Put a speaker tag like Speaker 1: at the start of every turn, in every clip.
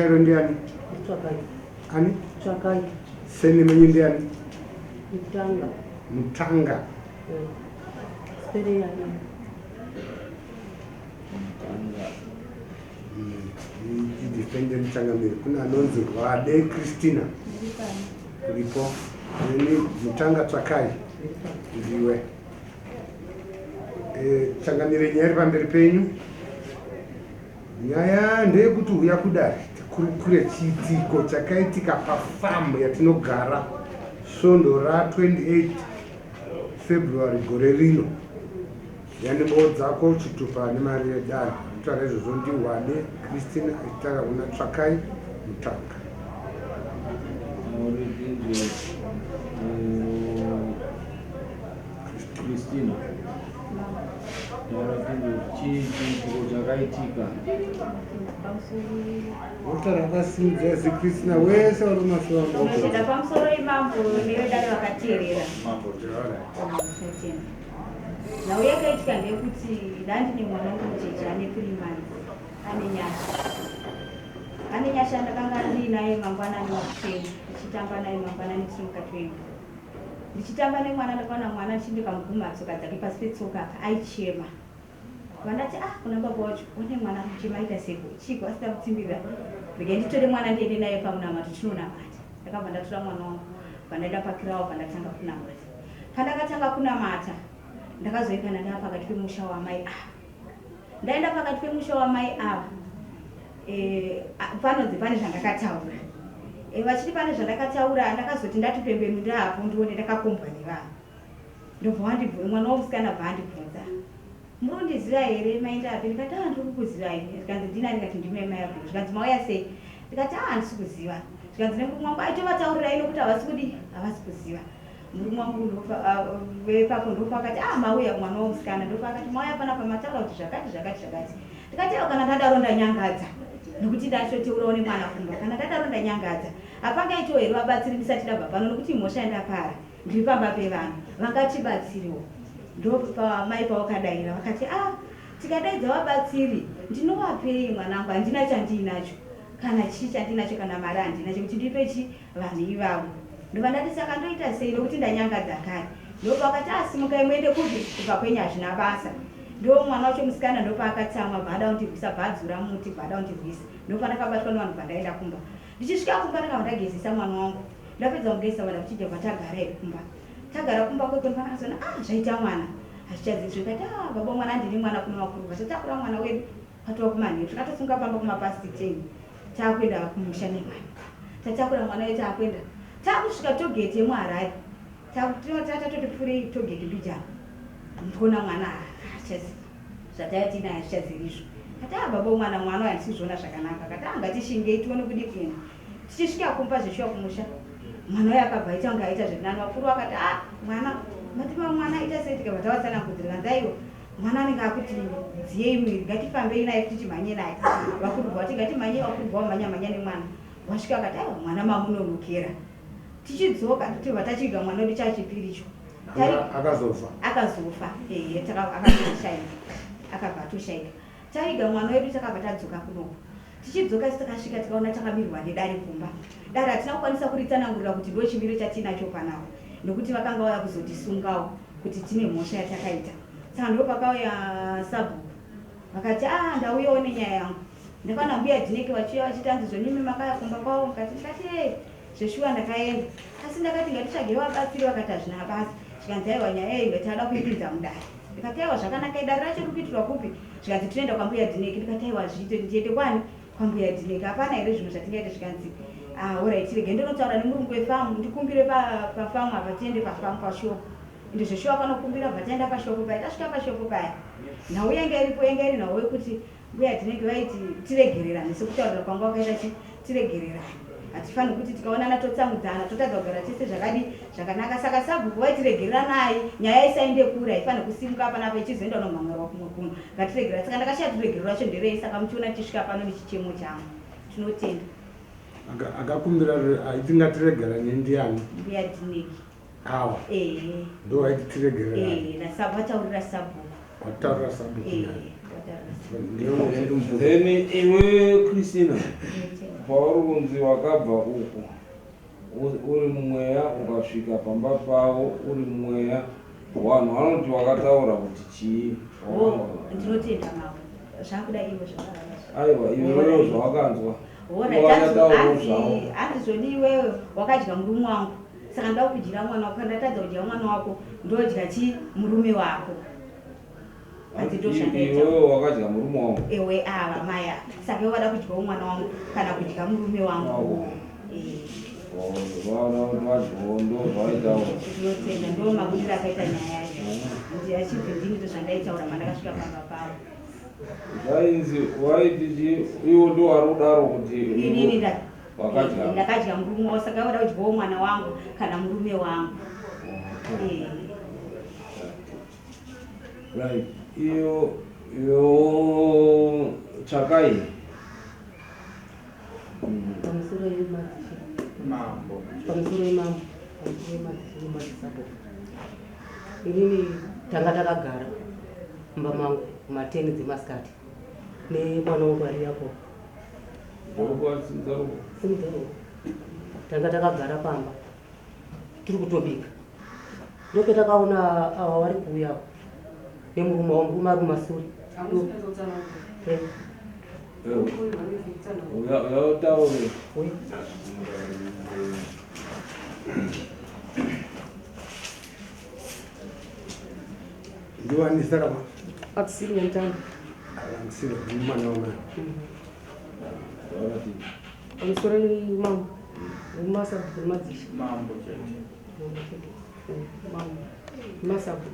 Speaker 1: iro ndiani?
Speaker 2: Tsvakai.
Speaker 1: Ani?
Speaker 2: Tsvakai.
Speaker 1: Surname menyu ndiani?
Speaker 2: Mutanga.
Speaker 1: Mutanga.
Speaker 2: Spere yani.
Speaker 3: Mutanga.
Speaker 1: Defendant Changamire. Kuna anonzi Rwade Christina. Uripo. Neni Mutanga Tsvakai. Ndiwe. Eh, Changamire nyaya iri pamberi penyu. Nyaya ndeyekuti huya kudare tikurukure chiitiko chakaitika pafamu yatinogara svondo ra28 February gore rino. Yanimbowo dzako chitupa nemari yedare. Kutaura izvozvo ndiWade Christina achitaura kuna Tsvakai Mutanga.
Speaker 3: Christina. Chii chiitiko chakaitika?
Speaker 1: Votaura vakasimudza zi Christina wese vari kumashure
Speaker 4: Tinotenda pamusoro imambo nevedare vakateerera.
Speaker 1: Mambo taura.
Speaker 4: Tinotenda. Nhau yakaitika ndeyekuti ndandine mwana wangu mucheche ane 3 months, ane nyasha. Ane nyasha ndakanga ndiinaye mangwanani makuseni, ndichitamba naye mangwanani tiri mukati memba. Ndichitamba nemwana ndakaona mwana ndichindikamuguma tsoka dzake pasi petsoka apa aichema. Vandati, "Ah, kuna baba wacho, one mwana ari kuchema, aita seko chiko?" Asina kutsimbirira, regai nditore mwana ndiende naye pamunamato tinonamata. Ndakabva ndatora mwana wangu, bva pakirawo, bva ndatanga kunamata. Pandakatanga kunamata ndakazoikana ndaa pakati pemusha wamai ava. Ndaenda pakati pemusha wamai ava, panonzi pane zvandakataura. Vachiti pane zvandakataura, ndakazoti ndati pembenu ndaapo ndione ndakakombwa nevanhu. Ndobva wandibvunza, mwana womusikana bva andibvunza, "Munondiziva here, maindapi?" Ndikati, "A, ndiri kukuzivai." Zvikanzi, "Ndinani?" Ndikati, "Ndimai mai Abhuru." Zvikanzi, "Mauya sei?" Ndikati, "A, handisi kuziva." Zvikanzi nemurume wangu, "Aitovatauриrai nokuti havasi kudi, havasi kuziva." Murume wangu vepapo ndopaakati, "A, mauya." Mwana womusikana ndopaakati, "Mauya panapa, mataura kuti zvakati zvakati zvakati." Ndikati, "Aiwa, kana ndadaro ndanyangadza, nokuti ndatoteurawo nemwana kumba. Kana ndadaro ndanyangadza. Hapangaitiwo here vabatsiri ndisati ndabva pano, nokuti mhosva yandapara, ndiri pamba pevanhu, vangatibatsiriwo?" Ndopamai pavakadaira vakati, "A, tikadaidza vabatsiri ndinovapei mwanangu? Handina chandiinacho, kana chii chandinacho, kana mari handina chekuti ndipe chi vanhu ivavo." Ndobva ndati, "Saka ndoita sei, nokuti ndanyangadza kare?" Ndopakati, "Asimukai muende kupi kubva kwenyu, hazvina basa." Ndo mwana wacho musikana ndopaakatsamwa, bva ada kundirwisa, bva adzura muti, bva ada kundirwisa. Ndopandakabatwa nevanhu, bva ndaenda kumba. Ndichisvika kumba ndakabva ndagezesa mwana wangu. Ndapedza kugezesa vada kuchidya, bva tagara here kumba. Tagara kumba kweko ndopandakazoona, ah, zvaita mwana hazvichadzii. Zvikati, "Ah, baba mwana, handini mwana kuno vakuru." Vachatakura mwana wedu patova kumanheru, takatosunga pamba kumapast 10, taakuenda kumusha nemwana. Tatakura mwana wedu taakuenda, taakusvika tollgate yemuHarare, tatoti pfurei tollgate mbijana, ndikuona mwana hachazi zvataiva tiinaye, hazvichaziri izvo. Kati, "A, baba mwana, mwana uyu handisi kuzviona zvakanaka." Kati, "A, ngatishingei tione kudi kuenda." Tichisvika kumba zveshuwa kumusha, mwana uyu akabva aita kunge aita zvirinani. Vakuru vakati, "A, mwana matima, mwana aita sei?" Tikabva tavatsanangudzira, kanzi, "Aiwa, mwana anenge akuti dziyei mwiri, ngatifambei naye tichimhanye naye." Vakuru bva vati, "Ngatimhanye." Vakuru bva vamhanya mhanya nemwana, wasvika akati, "Aiwa, mwana mamunonokera." Tichidzoka tibva tachiga mwana wedu chachipiricho.
Speaker 1: Akazofa?
Speaker 4: Akazofa, ehe, akatoshaika, akabva atoshaika. Taiga mwana wedu, takabva tadzoka kunoko. Tichidzoka isi takasvika tikaona takamirwa nedare kumba. Dare hatina kukwanisa kuritsanangurira kuti ndo chimiro chatinacho panapa, nokuti vakanga vauya kuzotisungawo kuti tine mhosva yatakaita. Saka ndo pakauya sabhuku vakati, "A, ndauyawo nenyaya yangu." Ndakaona mbuya Dhineke vachiuya vachiti, "Anzi zvonimi makaya kumba kwavo mukati." Ndikati, "E, zveshuwa ndakaenda, asi ndakati ngatitsvagei vabatsiri." Vakati, "Hazvina basa." Zvikanzi, "Aiwa, nyaya iyi ngatada kuipinza mudare." Ndikati, "Aiwa, zvakanaka, idare racho riri kuitirwa kupi?" Zvikanzi, "Tinoenda kwambuya Dhineke." Ndikati, "Aiwa, zviite, ndiende kwani kwambuya Dhineke, hapana here zvimwe zvatingaite?" Zvikanzi, "Alright, rege ndinotaura nemurungu wefamu, ndikumbire pafamu apa, tiende pafamu pashopu." Ende zveshuwa panokumbira, bva taenda pashopu paya. Tasvika pashopu paya, nhau yanga iripo yanga iri nhau yekuti mbuya Dhineke vaiti tiregererane, sekutaurira kwanga wakaita chi tiregererane, hatifaniri kuti tikaonana totsamudzana, totadza kugara tese zvakadi zvakanaka. Saka sabhuku vaitiregereranai, nyaya isaende kure, haifaniri kusimuka panapa ichizoenda unomhangarwa kumwe kuno, ngatiregerera. Saka ndakashaya ruregerero rwacho nderei. Saka muchiona tichisvika pano nechichemo changu. Tinotenda.
Speaker 1: Akakumbira aiti ngatiregerane ndiani?
Speaker 4: Mbuya Dhineki.
Speaker 1: Awa?
Speaker 4: Ehe.
Speaker 1: Ndo vaiti tiregererane?
Speaker 4: Ehe, vataurira sabhuku.
Speaker 1: Wataurira sabhuku?
Speaker 4: Ehe, vataurira sabhuku.
Speaker 3: Then iwe Christina.
Speaker 4: Tinotenda.
Speaker 3: Pauri kunzi wakabva uku uri mumweya ukasvika pamba pavo uri mumweya, vanhu vanoti wakataura kuti chii?
Speaker 4: Oh, ndinotenda mambo. Zvakuda ivo zvakavazvo.
Speaker 3: Aiwa, iwewe zvawakanzwa.
Speaker 4: Hanzi zvoni iwewe wakadya murume wangu saka ndoda kudyira mwana wako, kana ndatadza kudya mwana wako ndodya chi murume wako. Hanzi ndozvandaita.
Speaker 3: Iwewe wakadya murume wangu.
Speaker 4: Ewe ava mai ava saka iwe vada kudyawo mwana wangu kana kudya murume wangu. Ndinotenda ndo mabudiro akaita nyaya yacho. Ndi achibve ndini ndozvandaitaura mandakasvika pamba pavo.
Speaker 3: Zvainzi waiti chi iwo ndo wari kudaro kuti
Speaker 4: inini nda
Speaker 3: wakadya
Speaker 4: ndakadya murume wangu saka vada kudyawo mwana wangu kana murume wangu.
Speaker 3: Right. Iyo iyo tsvakai.
Speaker 2: Pamusoro yemadzishe.
Speaker 5: Mambo.
Speaker 2: Pamusoro yemambo. Pamusoro yemadzishe nemadzisabo. Inini tanga takagara mumba mangu kumateni dzemasikati nemwana wangu ari apo. Simudza ruoko. Tanga takagara pamba tiri kutobika ndopetakaona ava vari kuuya nemurume wavo murume ari kumasure.
Speaker 3: Utaure.
Speaker 1: Ndiwanisa kama
Speaker 6: Atisiri nyamutanga.
Speaker 1: Atisiri mwana wamai.
Speaker 6: Pamusoro mambo. Masabhuku nemadzishe.
Speaker 5: Mambo chete.
Speaker 6: Mambo chete. Mambo. Masabhuku.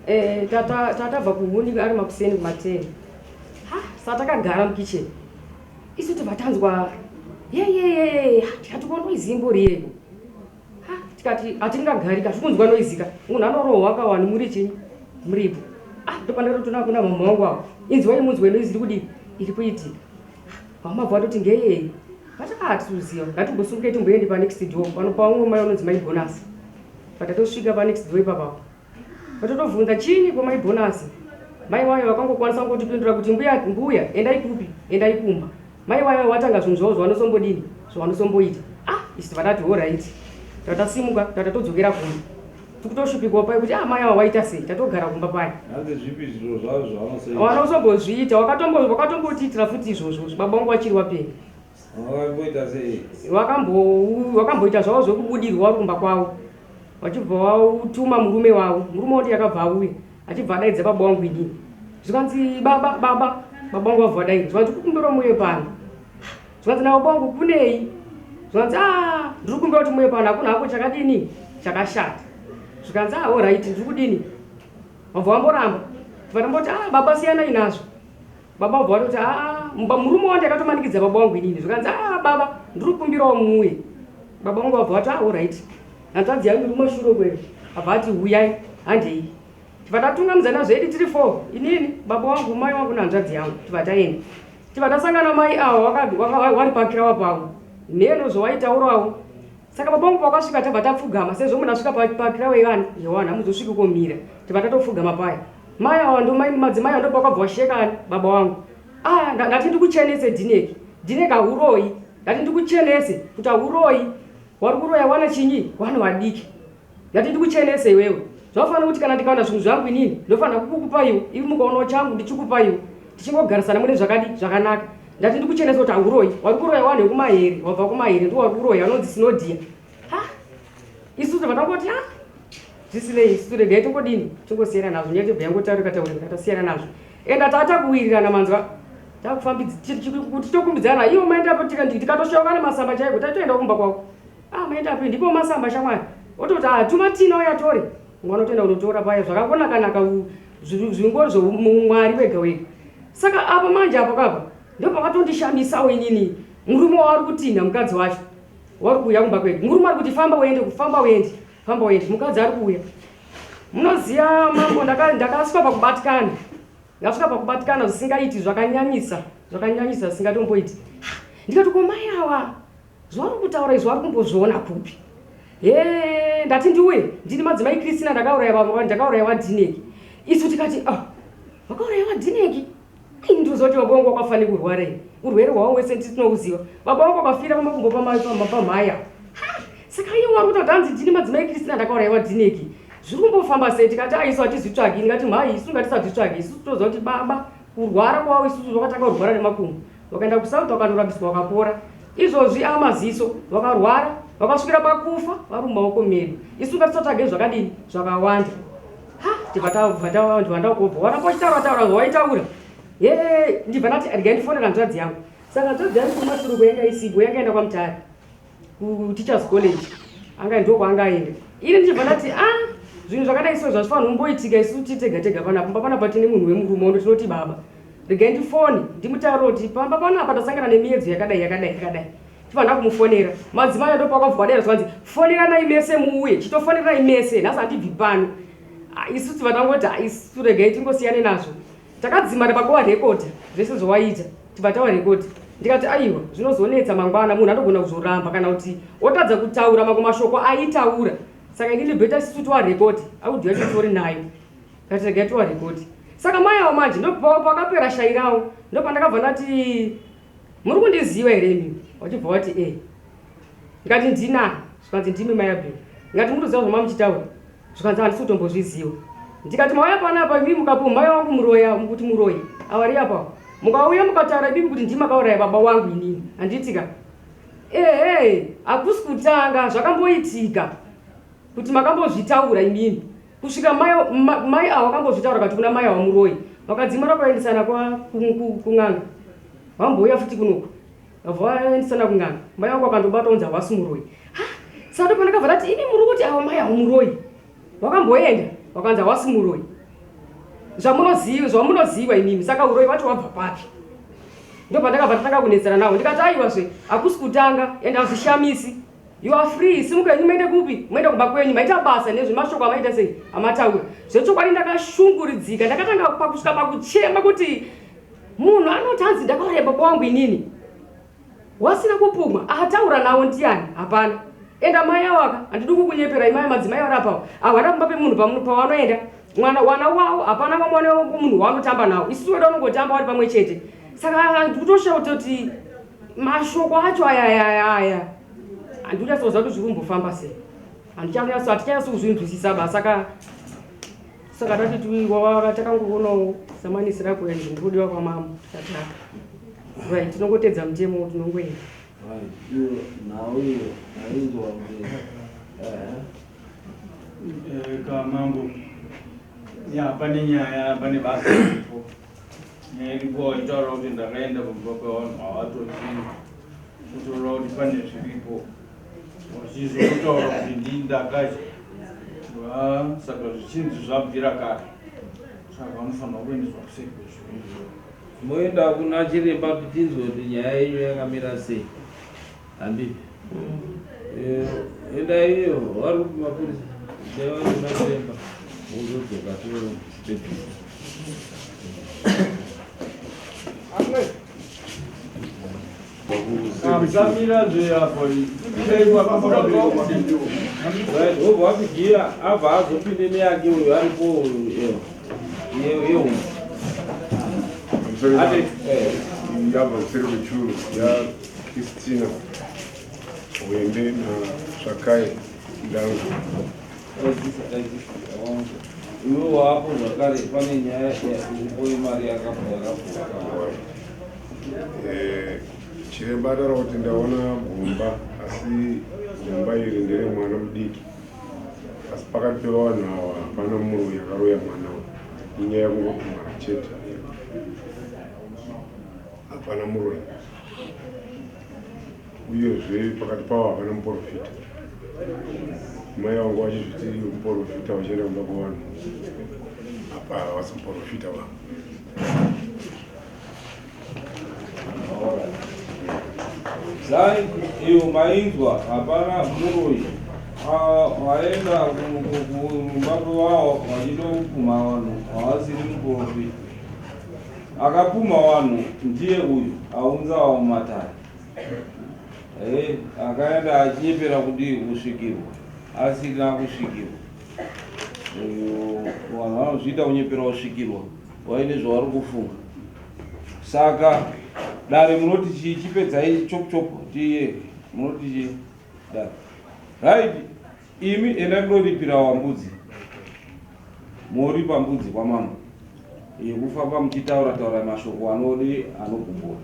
Speaker 6: Eh, tata tatabva kuhuni ari makuseni kumateni. Ha, satakagara mukitchen. Isu tobva tanzwa ye ye ye tikati ko noise imbori yeiko. Ha, tikati hatingagarika zvikunzwa noise ka. Munhu anorohwa akawani muri chinyi muripo. Ah, ndopandakatotona kuna mama wangu avo. Inzwai munzwe noise iri kudii? Iri kuitika. Mama vati kuti ngeyei? Vati ah tikuziva. Ngatimbosumuke timboende pa next door. Pano paumwe mai unonzi mai Bonus. Patatosvika pa next door ipapapo. Vatotovhunza chinyi ko mai Bonus? Mai wayo vakangokwanisa kungotipindura kuti mbuya mbuya endai kupi? Endai kumba. Mai wayo watanga zvinhu zvavo zvavanosombodini? Zvavanosomboita. Ah, isu tibva tati alright. Tatasimuka tatatodzokera kumba. Tikutoshupikwa paye kuti ah mai ava waita sei? Tatogara kumba paya.
Speaker 3: Hanzi zvipi zviro zvavo zvavanosoita?
Speaker 6: Vanosombozviita wakatombo wakatombotiitira futi izvozvo baba vangu vachiri vapenyu.
Speaker 3: Vakamboita sei?
Speaker 6: Wakambo wakamboita zvavo zvekubudirwa vari kumba kwavo. Vachibva vautuma murume wavo. Murume wavo ndiye akabva auya achibva adaidza baba vangu inini. Zvikanzi baba baba baba vangu vabva vadaidza. Zvikanzi kukumbira muye pano. Zvikanzi nababa vangu kunei? Zvikanzi ah ndiri kumbira kuti muye pano hakuna hako chakadini chakashata. Zvikanzi ah alright ndiri kudini? Vabva vamboramba. Vatamboti ah baba siyanai nazvo. Baba vabva vatoti ah murume wangu akatomanikidza baba vangu inini. Zvikanzi ah baba ndiri kukumbirawo muuye. Baba vangu vabva vati ah alright. Hanzvadzi yangu iri kumashure kwedu. Abva ati huyai handei. Tibva tatungamidzana zvedu tiri four inini baba wangu mai wangu nehanzvadzi yangu tibva taenda. Tibva tasangana mai ava wari pakirawa pavo. Mheno zvawaitaurawo. Saka baba vangu pavakasvika tabva tapfugama sezvo munhu asvika pakirawa yevanhu yewanhu hamuzosviki komira. Tibva tatopfugama paya. Mai ava ndo mai madzimai ava ndopakabva washekani baba wangu. Ah ndati ndikuchenese Dineki. Dineki hauroyi. Ndati ndikuchenese kuti hauroyi. Wari kuroya wana chinyi? Wana wadiki. Ndati ndikuchenese iwewe. Zvafanira kuti kana ndikawana zvinhu zvangu inini ndofanira kukukupaiwo. Iwe mukaonawo changu ndichikupaiwo. Tichingogarisana mune zvakadi zvakanaka. Ndati ndikuchenese kuti hauroyi. Wari kuroya wanhu wekumahere. Wabva kumahere ndiwo wari kuroya anonzi Sinodia. Ha? Isu tobva tangoti ha? Zvisinei isu regai tingodini? Tingosiyana nazvo. Nyaya tobva yangotaurika taurika tasiyana nazvo. Enda tata kuwirirana manzwa. Takufambidzi kuti tokumbidzana. Iwo maenda apo tikatoshaukana masamba chaiko tatoenda kumba kwako. Ah maenda apo ndipo masamba shamwari. Ototi ah tuma Tina uya atore. Mwana otoenda kunotora paya zvakangonaka naka zvingori zveumwari wega wega. Saka apa manje apo kapa ndopakatondishamisawo inini murume waari kutinha mukadzi wacho wari kuuya kumba kwedu. Murume ari kuti famba uende kufamba uende famba uende mukadzi ari kuuya. Munoziva mambo ndakasvika pakubatikana. Ndasvika pakubatikana zvisingaiti zvakanyanyisa zvakanyanyisa zvisingatomboiti. Ndikati ko mai awa zvauri kutaura izvi wari kumbozviona kupi? Hee ndati ndiuye ndini madzimai Christina ndakauraya ndakauraya waDineki. Isu tikati ah wakauraya waDineki. Ndozoti baba wangu wakafa nekurwara ini. Urwere hwavo wese nditinouziva. Baba wangu wakafira pamakumbo pamhaya. Saka iye wari kuti hanzi ndini madzimai Kristina ndakauraiwa Dhineki. Zviri kumbofamba sei tikati aisu hatizvitsvagi ndikati mhai isu ngatisazvitsvagi isu toziva kuti baba kurwara kwavo isusu vakatanga kurwara nemakumbo vakaenda kusouth vakanorabiswa vakapora izvozvi amaziso vakarwara vakasvikira pakufa vari mumaoko medu isu ngatisatsvage zvakadini zvakawanda ha ndibva tabva ndakubva waramba uchitaura taura zvawaitaura ye ndibva ndati regai ndifonera hanzvadzi yangu saka hanzvadzi yangu kumasuruko yanga isipo yanga enda kwamutare kuteachers college anga ndo kwaanga aenda ini ndichibva ndati a ah, zvinhu zvakadai so zvazvifanira kumboitika isu tiri tega tega panapa pamba panapa tine munhu wemurume uno tinoti baba regai ndifone ndimutaure kuti pamba panapa tasangana nemiedzo yakadai yakadai yakadai Tifanira kumufonera. Madzimai ndo pakabva dera zvanzi foneranai mese muuye. Chitofoneranai mese. Nhasi handibvi pano. Ah, isu tibva tangoti ah, isu regai tingosiyane nazvo. Takadzimana pakuwa record zvese zvawaita. Tibva tawa record. Ndikati aiwa zvinozonetsa mangwana munhu anogona kuzoramba kana kuti otadza kutaura mamwe mashoko aitaura. Saka inini better isusu tiwa record. Audio yacho tori nayo. Kati regai tiwa record. Saka mai avo manje ndopakapera shayi ravo ndopandakabva ndati muri kundiziva here imi vachibva vati e ndikati ndinani zvikanzi ndimi mai abel ndikati muri kuziva zvamamuchitaura zvikanzi handisi kutombozviziva ndikati mauya panapa imi mukapu mai wangu muroya kuti muroyi avari apa mukauya mukataura imimi kuti ndimi makauraya baba wangu inini handiitika ehe hakusi kutanga zvakamboitika kuti makambozvitaura imimi kusvika mai avo vakambozvitaura kati kuna mai avo muroyi vakadzimara kuendesana kun'anga vambouya futi kunoku vabva vaendesana kun'anga mai vangu vakandobata unzi havasi muroyi saka ndopandakabva ndati imi muri kuti avo mai avo muroyi vakamboenda vakanzi havasi muroyi zvamunoziva zvamunoziva imimi saka uroyi wacho wabva papi ndopandakabva ndatanga kunetsana navo ndikati aiwazve hakusi kutanga ende hazvishamisi You are free, simuka henyu muende kupi? Muende kumba kwenyu, maita basa nezvemashoko amaita sei amataura. Zvechokwadi ndakashunguridzika, ndakatanga pakusvika pakuchema kuti munhu anoti hanzi ndakauraya baba wangu inini. Wasina kupumwa, ataura nawo ndiani? Hapana. Enda mai awaka, handidi kukunyepera imai madzimai vari apawo. Havana kumba pemunhu pawanoenda. Mwana wana wavo hapana vamwana munhu waanotamba nawo. Isusu wedu vanongotamba vari pamwe chete. Saka ndikutoshaya kutoti mashoko acho aya aya aya handikunyatsoziva kuti zviri kumbofamba sei handichanyatso hatichanyatso kuzvinzwisisa ba saka saka tati takangoonawo samanisi rako and ndikudiwa kwamambo tikati right tinongotedza mutemo tinongoenda
Speaker 3: nhau iyo ainzwa kuti
Speaker 5: eh, kamambo ya pane nyaya pane basa iripo Nyaya iripo itaura kuti ndakaenda kumba kwevanhu havatozii kutoreva kuti pane zviripo vachizotaura kuti ndii ndakadya saka zvichinzi zvabvira kare saka vanofanirwa kuendeswa kuseri kwezvinhu
Speaker 3: moenda kuna chiremba kuti tinzwe kuti nyaya yenyu yakamira sei handiti eh, enda iyo vari kupi mapurisa ndaiva kuna chiremba wozodzoka topedzisa
Speaker 5: Musamira zve apo.
Speaker 3: Right, wobva wapigira abva azopinde neyake uyo aripo uyo yeumwe.
Speaker 1: Ati yabva kuseri kwechuru yaChristina Wende naTsvakai Ndangu.
Speaker 3: Iwe waapo zvakare pane nyaya iripo yemari yakabva yakabva.
Speaker 1: Eh, chiremba ataura kuti ndaona gomba asi gomba iri ndere mwana mudiki asi pakati pevanhu ava hapana muroyi akaroya mwana uyu inyaya yekungopumhana chete hapana muroyi uyezve pakati pavo hapana muprofita mai vangu vachizviti muprofita vachienda kumba kwevanhu apa havasi muprofita va
Speaker 3: Zai iyo mainzwa hapana muroyi vaenda kumba kwevavo vachitopumha vanhu havasiri muprofita Akapumha wanhu ndiye uyu aunza awo mumatare. Hey, akaenda achinyepera kudii kusvikirwa asina kusvikirwa. Vanhu vanozviita kunyepera kusvikirwa waine zvavari kufunga. Saka dare munoti chii? Chipedzai chop chop tiye. Munoti chii dare? Right, imi endai munoripira wambudzi. Moripa mbudzi kwamambo. Yekufamba muchitaura taura mashoko anodi anogumbura.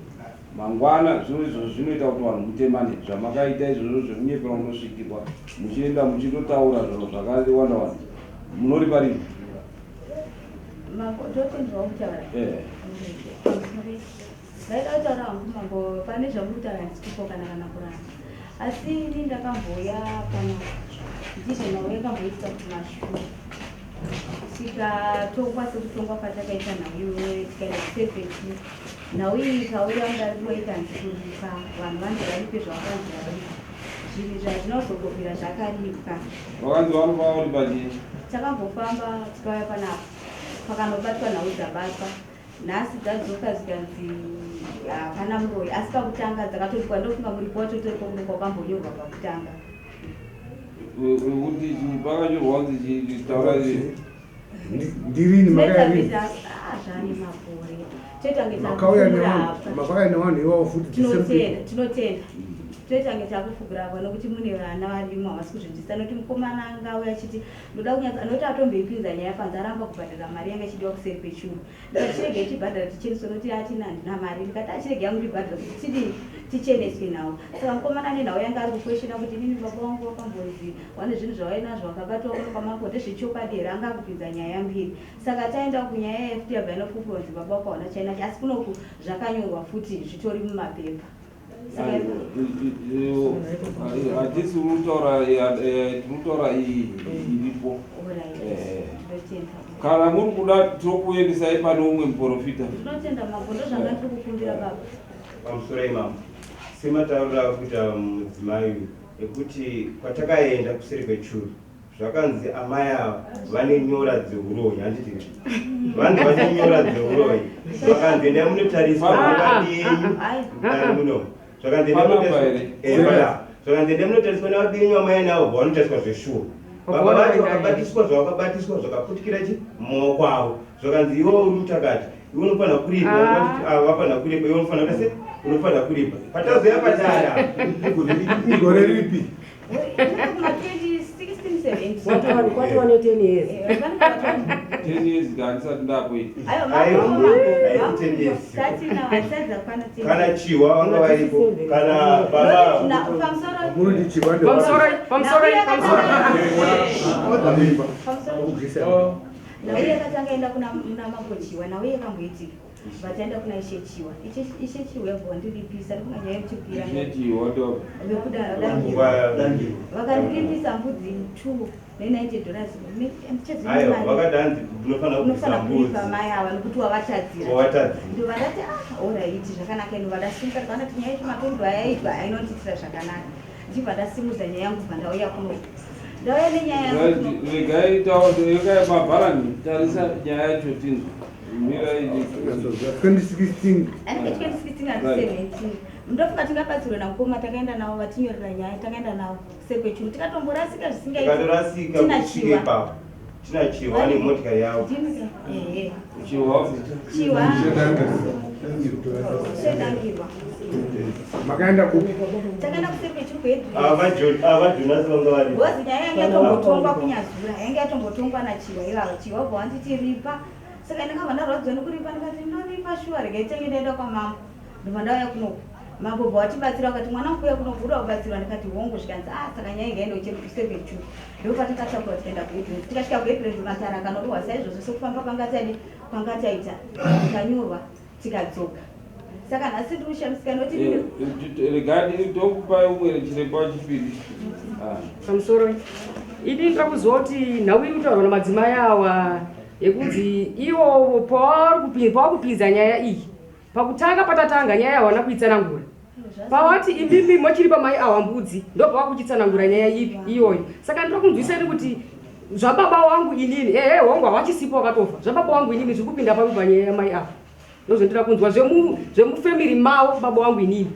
Speaker 3: Mangwana zvino izvozvo zvinoita kuti vanhu mutemane. Zvamakaita izvozvo zvekunyepera kunosvikirwa muchienda muchindotaura zviro zvakawanda wanda. Munoripa rini?
Speaker 4: Mambo, ndotendwa kutaura.
Speaker 3: Eh.
Speaker 4: Ndaida kutaura hangu mambo, pane zvamuri kutaura handisi kupokana kana kuramba. Asi ini ndakambouya pano ndizvo nhau yakamboitika kumashure. Tikatongwa sekutongwa kwatakaita nhau iyoyo tikaenda kusevheti. Nhau iyi ikauya mudariro ikanzi kuripa vanhu vanzi varipe zvavakanzi varipe. Zvinhu izvi hazvina kuzogobvira zvakaripwa.
Speaker 3: Vakanzi vanofa vari pachii?
Speaker 4: Takambofamba tikauya panapa pakanobatwa nhau dzabatwa. Nhasi dzadzoka zikanzi hapana muroyi asi pakutanga dzakatorikwa ndofunga muripo wacho utoripo kuno kwakambonyorwa pakutanga.
Speaker 3: Wekuti chii pakanyorwa kunzi chii taura chii?
Speaker 1: Ndirini makauya rini?
Speaker 4: Ah, zvane makore. Toitange
Speaker 1: Makauya
Speaker 4: takufugura
Speaker 1: nevanhu
Speaker 4: apa.
Speaker 1: makauya nevanhu iwawo futi the same people.
Speaker 4: Tinotenda, tinotenda. Toitange takufugura apa nokuti mune vana varimo havasi kuzvinzwisisa nokuti mukomana anga auya achiti ndoda kunyatsa nokuti atomboipinza nyaya panze aramba kubhadhara mari yanga ichidiwa kuseri kwechuru. Ndikati chirege ichibhadhara ticheneswe nokuti atina handina mari. Ndikati achirege yangu ndibhadhara kuti tidii ticheneswe nhau. Saka mukomana ane nhau yanga ari kukweshena kuti inini baba vangu vakambonzi wane zvinhu zvavainazvo vakabatwa kuno kwamambo ndezvechokwadi here anga akupinza nyaya mbiri. Saka taenda kunyaya yeFT yabva inofufurwa kunzi baba wako hauna chainacho asi kunoku zvakanyorwa futi zvitori mumapepa. Saka
Speaker 3: Hatisi kutaura tinotaura iyi iripo.
Speaker 4: Alright. Ndinotenda.
Speaker 3: Kana muri kuda tokuendesai pane umwe muprofita.
Speaker 4: Ndinotenda mambo ndozvanga ndiri kukumbira baba.
Speaker 7: Pamusoro imambo, sematauriro akuita mudzimai uyu ekuti kwatakaenda kuseri kwechuru zvakanzi amai ava vane nyora dzeuroyi, handiti? Vanhu vane nyora dzeuroyi vakanzi endai munotariswa nevadenyu
Speaker 4: Ai.
Speaker 7: muno zvakanzi endai
Speaker 3: Panapa
Speaker 7: munotariswa-
Speaker 3: here?
Speaker 7: Eh, panapa. Zvakanzi endai munotariswa nevadenyu amai navo vanotariswa zveshuwa. Baba vacho vakabatiswa zvavakabatiswa zvakaputikira chi mumaoko avo zvakanzi iwe uri mutakati iwe unofanira kuripa
Speaker 6: Ah.
Speaker 7: wafanira kuripa iwe unofanira kuita sei unofanira kuripa patazoya padara
Speaker 1: Igore ripi?
Speaker 4: Kuma 2016 17.
Speaker 6: Kwatova ne 10 years.
Speaker 4: Eh, vanenge vatova-
Speaker 3: 10 years handisati ndakuita.
Speaker 4: Aiwa,
Speaker 7: Aiwa,
Speaker 4: mambo, mambo,
Speaker 7: aiwa,
Speaker 4: mambo.
Speaker 7: 10 years.
Speaker 4: Tatina hatisati dzakwana 10
Speaker 7: kana chihwa vanga varipo kana baba
Speaker 4: Nokuti pamusoro
Speaker 1: Munoti chibande.
Speaker 6: Pamusoro, pamusoro, pamusoro.
Speaker 4: pamusoro nhau yakatanga enda kuna muna mambo Chiwa, nhau yakamboitika vataenda kuna Ishe Chiwa. Ishe Chiwa yabva wandiripisa ndikuona nyaya yekuchipira
Speaker 3: Chechi woto.
Speaker 4: vekudangirwa
Speaker 7: Dangirwa.
Speaker 4: vakandiripisa mbudzi 2 ne90 dollars
Speaker 7: Aiwa, vakati hanzi unofanira kubvisa
Speaker 4: unofanira
Speaker 7: mbudzi
Speaker 4: kuripa mai ava nokuti wavatadzira
Speaker 7: wavatadzira.
Speaker 4: Ndobva ndati ah alright zvakanaka ndobva ndasimuka ndikaona kuti nyaya yacho matongo ayaitwa ainondiitira zvakanaka ndichibva ndasimudza nyaya yangu bva ndauya kuno ndauya nenyaya yangu kuno.
Speaker 3: Regai taura regai mabharani tarisa nyaya yacho tinzwe. Mirai
Speaker 1: 2016
Speaker 4: Anenge 2016 and 17 ndofunga tingabatsirwe namukoma takaenda navo vatinyorera nyaya takaenda navo sekwechuru tikatomborasika zvisingaiti
Speaker 7: Tikatorasika
Speaker 4: Tina
Speaker 7: kusvika
Speaker 4: Chiwa.
Speaker 7: ipapo tina Chiwa nemotikari yavo.
Speaker 4: Ndini- ehe
Speaker 3: Chiwa.
Speaker 4: Chiwa sedangirwa
Speaker 1: Makaenda kupi?
Speaker 4: takaenda kusekwechuru kuhedri
Speaker 7: Ava Jonas vanga varipo.
Speaker 4: Ngozi nyaya yanga yatombotongwa kunyazura yanga yatombotongwa naChiwa ivava. Chiwa bva wanditi ripa saka ndakabva ndarwadziwa nekuripa ndikati ndoripa shuwa regai tenge ndaenda kwamambo ndobva ndauya kunoku mambo bva watibatsira vakati mwana wangu kunoku uda kubatsirwa ndikati hongu zvikanzi ah saka nyaya ingaenda kusekwechuru ndopatakatakura tikaenda kuHeadlands tikasvika kuHeadlands matara akanorohwa saizvozvo sekufamba kwanga tadi kwanga taita tikanyorwa tikadzoka saka nhasi ndiri kushamisika nokuti
Speaker 3: Regai tokupai umwe chiremba wechipiri. Ah.
Speaker 6: Pamusoro, ini ndoda kuziva kuti nhau iri kutaurwa namadzimai awa yekunzi ivo pawakupinza nyaya iyi pakutanga patatanga nyaya hawana kuitsanangura pawati imimi mochiri pamai awa mbudzi ndopavakuchitsanangura nyaya ipi iyoyo. Saka ndinoda kunzwiseni kuti zvababa wangu inini, ehe, hongu hawachisipo wakatofa, zvababa wangu inini zviri kupinda papi panyaya yamai ava? Ndozvendinoda kunzwa zvemufamily mavo baba wangu inini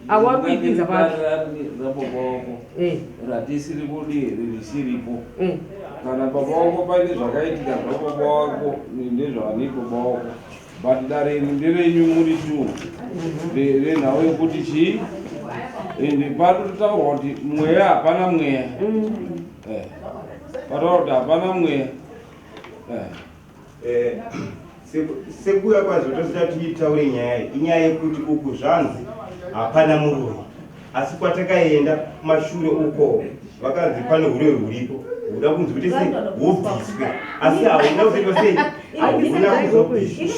Speaker 6: avo vari kuipinza papi?
Speaker 3: Rababa wako ratisiri kudi risiripo. Kana baba wako paine zvakaitika zvababa wako ndezvani baba wako. But dare iri nderenyu muri two renhau yekuti chii ende patotaurwa kuti mweya hapana mweya eh, pataurwa kuti hapana mweya eh.
Speaker 7: Eh, sekuuya kwazvo tosita tiitaure nyaya iyi inyaya yekuti uku zvanzi hapana muroyi asi kwatakaenda kumashure uko vakanzi pane huroyi huripo huda kunzi kuti sei hubviswe asi hauna kuzoitwa sei hauna kuzobviswa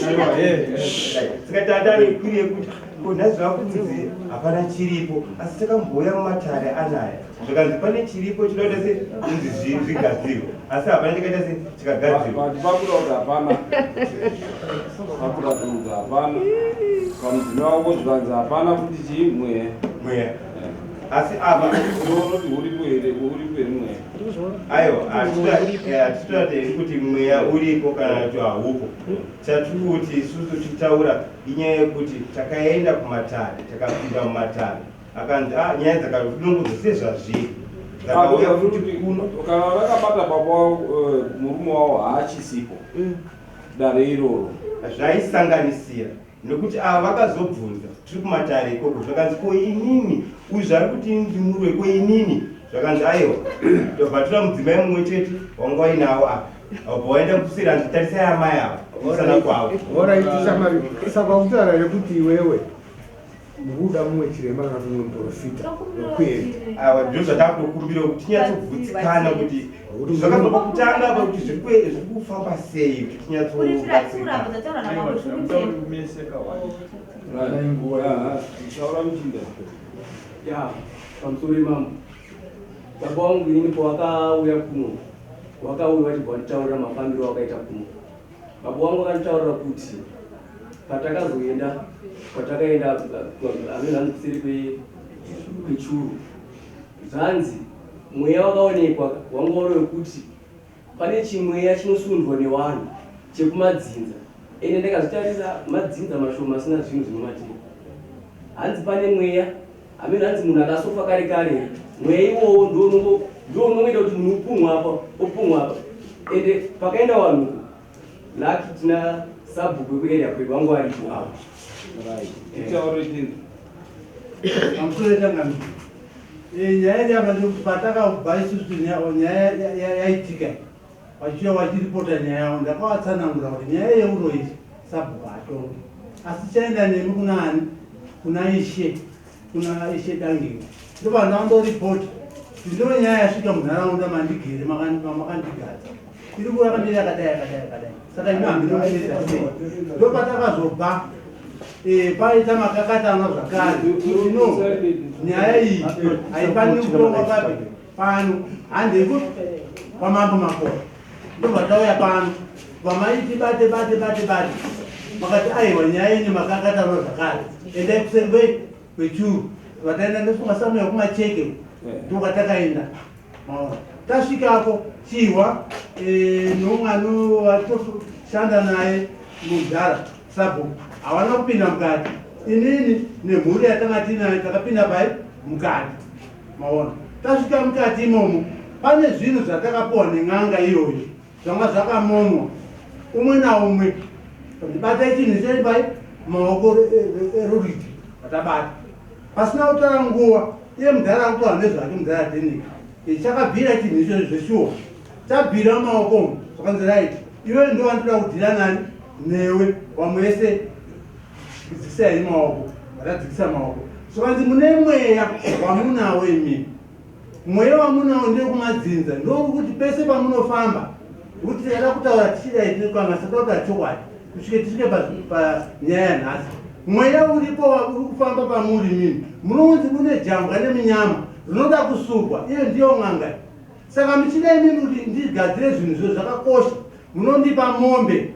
Speaker 7: saka tata nekwiri yekuti ko nhasi zvakunzi hapana chiripo asi takambouya mumatare anaya zvakanzi pane chiripo chinoda kuita sei kunzi zvigadzirwe asi hapana chakaita sei chikagadzirwa
Speaker 3: pakuda kuti hapana pakuda kunzi hapana pamudzimai wako zvikanzi hapana kuti chii mweya
Speaker 7: mweya asi apa
Speaker 3: unoti uripo here uripo here mweya
Speaker 7: aiwa hatitoratei kuti mweya uripo kana kuti haupo chatiri kuti isusu tichitaura inyaya yekuti takaenda kumatare takapinda mumatare akanzi ah, nyaya dzakadongodzo sezvazviri
Speaker 3: dzakauya futi kuno kana vakabata baba wavo eh, murume wavo haachisipo dare iroro
Speaker 7: zvaisanganisira Nekuti ava vakazobvunza tiri kumatare ikoko zvakanzi ko inini uyu zvaari kuti ndimurwe ko inini zvakanzi aiwa tobva tora mudzimai mumwe chete wanga wainawo apa wabva waenda kuseri hanzi tarisai amai ava kumusana kwavo.
Speaker 1: Horaiti shamari saka ukutaura here kuti iwewe Mukuda mumwe chiremba kana mumwe muprofita wekuenda.
Speaker 7: Awa ndizvo zvatakutokumbira kuti tinyatsogutsikana kuti zvakabva pakutanga apa kuti zviri kufamba sei kuti tinyatsobatsirikana.
Speaker 8: Ya, pamusoro imambo. Baba wangu inini pawakauya kuno, wakauya vachibva vanditaurira mafambiro awakaita kuno. Baba wangu vakanditaurira kuti patakazoenda kwatakaenda amene hanzi kuseri kwechuru zvanzi mweya wakaonekwa wanga uri wekuti pane chimweya chinosundwa newanhu chekumadzinza ende ndakazvitarisa madzinza mashoma asina zvinhu zvinomatira hanzi pane mweya hameno hanzi munhu akasofa kare kare mweya iwowo ndo unongoita kuti munhu upumwa apa upumwa apa ende pakaenda vanhu Lucky tina sabhuku wekuarea kwedu wangu aripo apo.
Speaker 3: Titaure tinzi.
Speaker 9: Pamusoro changamire. Eh, nyaya iri apa ndekuti patakabva isusu nyaya yaitika vachiuya vachiripota nyaya yavo ndakavatsanangura kuti nyaya yeuroyi sabhuku hatongi asi chaenda nemi kuna ani kuna ishe kuna ishe Dangiwa ndopandandoripota kuti ndiro nyaya yasvika munharaunda mandigere makandigadza iri kurakandira yakadai yakadai yakadai saka imi haminokuedza sei ndopatakazobva eh, paita makakatanwa zvakare kuti no nyaya iyi haifaniri kutongwa papi pano handei kwamambo makore ndobva tauya pano vamaiti bate bate bate bate makati aiwa nyaya ine makakatanwa zvakare endai kuseri kwei kwechuru vataenda ndofunga samuya kumacheke ndokwatakaenda maona tasvikako chihwa eh, nomwana watoshanda naye mudhara sabhuku hawana kupinda mukati inini nemhuri yatanga tiinayo takapinda pai mukati Maona, tasvika mukati imomo pane zvinhu zvatakapuwa nen'anga iyoyo zvanga zvakamonwa umwe naumwe ndibatai chinhu chei pai maoko erurudyi atabata pasina kutora nguva iye mudhara akutaura nezvake mudhara denika chakabvira chinhu ichocho zveshuwa chabvira mumaoko umu zvakanzi right iwe ndo wandoda kudhira nani newe vamwe vese Dzikisai maoko, vakadzikisa maoko. Zvikanzi mune mweya wamunawo imi. Mweya wamunawo ndewekumadzinza, ndokuti pese pamunofamba, kuti tikada kutaura tichidai tinokanganisa toda chokwadi kusvike tisvike panyaya yanhasi. Mweya uripo uri kufamba pamuri mimi, munonzi mune jambwa nemunyama rinoda kusukwa, iyo ndiyo n'anga. Saka muchida imimi kuti ndigadzire zvinhu izvo zvakakosha, munondipa mombe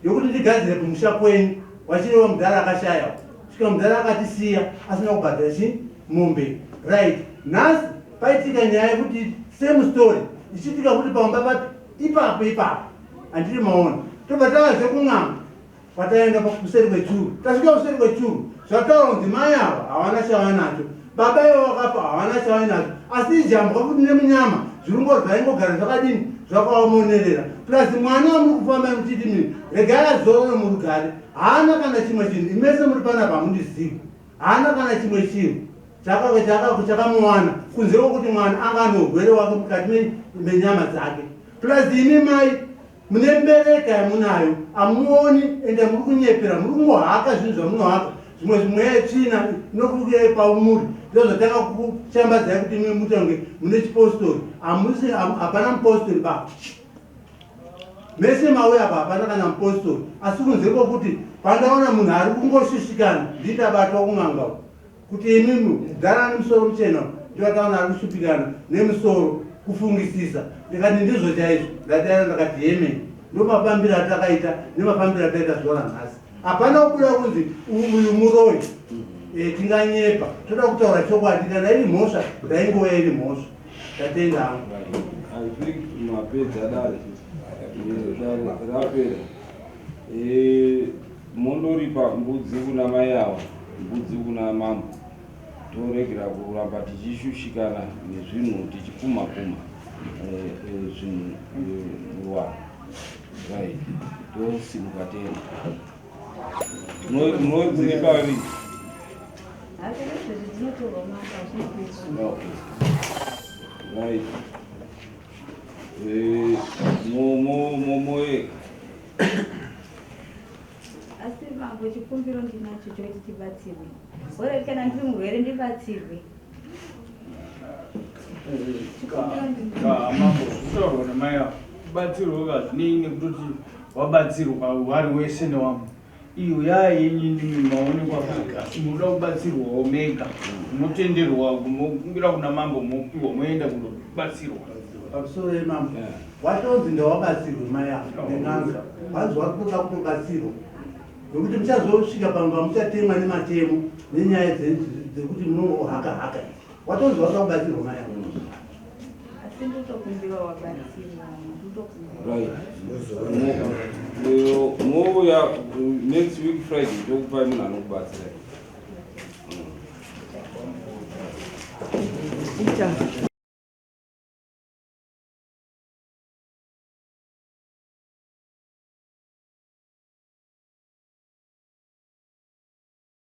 Speaker 9: yokuti ndigadzire kumusha kwenyu. Wachireva mudhara akashaya svika mudhara akatisiya asina kubhadhara chi mombe. Right, nhasi paitika nyaya yekuti same story ichiitika kuti pamba papi ipapo ipapo, handiri maona, tobva tavazve kun'anga Pataenda kuseri kwechuru, tasvika kuseri kwechuru, zvataura kunzi mai ava havana chavanacho, baba ivo vakafa havana chavainacho, asi ijambwa futi nemunyama, zvirungo zvaingogara zvakadini Zvakaomonerera plus mwana wamuri kufamba muchiti mimi regai azorore murugare haana kana chimwe chinhu imese muri panapa hamundizivi haana kana chimwe chinhu chakamuwana kunze kwokuti mwana anga ane urwere wake mukati menyama dzake plus imi mai mune mbereka yamunayo amuoni ende muri kunyepera muri kungohaka zvinhu zvamunohaka zvimwe zvimweya yetsvina inokukuyai paumuri ndozvatanga kushambadzai kuti imi mutange mune chipostori hamusi hapana mupostori ba mese mauya apa hapana kana mupostori asi kunze kwokuti pandaona munhu ari kungoshushikana ndindabatwa kun'anga Kuti imimi mudhara ane musoro muchena ndovakaona ari kushupikana nemusoro kufungisisa ndikati ndizvo chaizvo ndadaira ndakati heme ndomafambiro atakaita nemafambiro ataita zuva ranhasi hapana kubuda kunzi uyu muroyi e, tinganyepa toda kutaura chokwadi kana iri mhosva ndaingouya iri mhosva ndatenda hangu
Speaker 3: I think mapedza dare dare rapera Eh, mondoripa mbudzi kuna mai ava, mbudzi kuna mambo. Toregera kuramba tichishushikana nezvinhu tichipumha pumha eh, eh, zvinhu muvanhu. Right. Tosimuka tena. Munodziripa rini? Okay. Right. Eh, moyeka.
Speaker 4: Asi mambo chikumbiro ndinacho chokuti tibatsirwe. Gore kana ndiri murwere ndibatsirwe.
Speaker 5: Mambo zvitaurwa namai avo kubatsirwa kazvinei nekutoti wabatsirwa wari wese newamwe iyo yaa yenyu ndimi maonekwa mega asi munoda kubatsirwawo mega munotenderwa mokumbira kuna mambo mopiwa moenda kundobatsirwa
Speaker 9: pamusoro yemambo watonzi ndawabatsirwe mai avo nen'anga wanzi wari kutoda kutobatsirwa nekuti muchazosvika pamwe pamuchatemwa nematemo nenyaya dzekuti munongohaka haka watonzi wakuda kubatsirwa mai avo
Speaker 4: asi ndotokumbira wabatsirwa ndotokumbira
Speaker 3: right mouya next week friday tokupai munhu anokubatsirai.
Speaker 6: Ita.